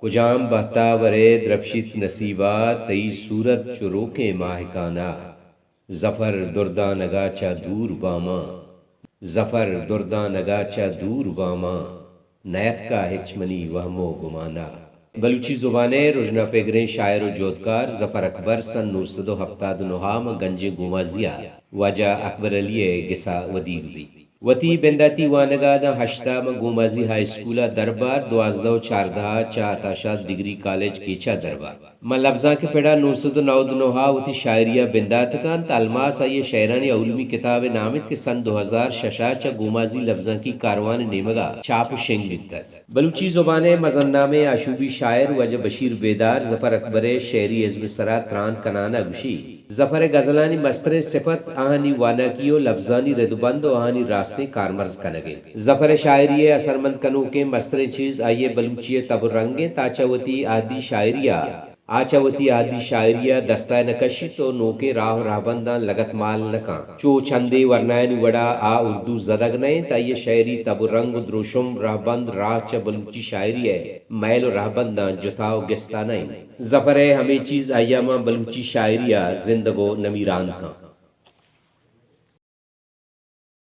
کجام بہتا ورے درپشیت نصیبا، تئی صورت چو روکیں ماہکانا۔ ظفر دردانگا چہ دور باماں، ظفر دردانگا چہ دور باماں، نیتکا ہچ منی وہم و گمانا۔ بلوچی زبان ء رژنا پگریں شاعر و جہدکار ظفر اکبر سن نو سد و ہپتاد و نہا ماں گنجیں گومازی ء واجہ اکبر علی ء گسا ودیگ بیت۔ وتی بنداتی وانگ ء داں ہشت ء ماں گومازی ہائی اسکول ء دربار، دوازدہ و چاردہ ء چہ عطا شاد ڈگری کالج کیچ ء دربار۔ ماں لبزانک ء پڑ ء نو سد و نود و نہ ء وتی شاعری ء بندات کنت۔ الماس آئی ء شئیرانی اولمی کتاب ء نام انت کہ سن دو ہزار شش ء چہ گومازی لبزانکی کاروان ء نیمگ ء چاپ و شنگ بیتگ۔ بلوچی زبان ء مزن نامیں آشوبی شاعر واجہ بشیر بیدار ظفر اکبر ء شعری ازم ء سرا تران کنان ء گوشی، ظفر ء غزلانی مستریں صفت آہانی واناکی و لبزانی رد و بند و آہانی راستیں کارمرز کنگ انت۔ ظفر ء شاعری ء اثرمند کنوکیں مستریں چیز آئی ء بلوچی ء تب و رنگ انت، آ چہ وتی عہدی شاعری ء آ چہ وتی عہدی شاعری ء دست ء نہ کشیت و نوکیں راہ و رہبنداں لگت مال نہ کنت۔ چو چندے ورنایانی وڑا آ اردو زدگ نہ انت، آئی ء شعری تب و رنگ و دروشم، رہبند، راہ چہ بلوچی شاعری ء مئیل و رہبنداں جتا و گستا نہ انت۔ ظفر ء ہمے چیز آئی ء ماں بلوچی شاعری ء زندگ و نمیران کنت۔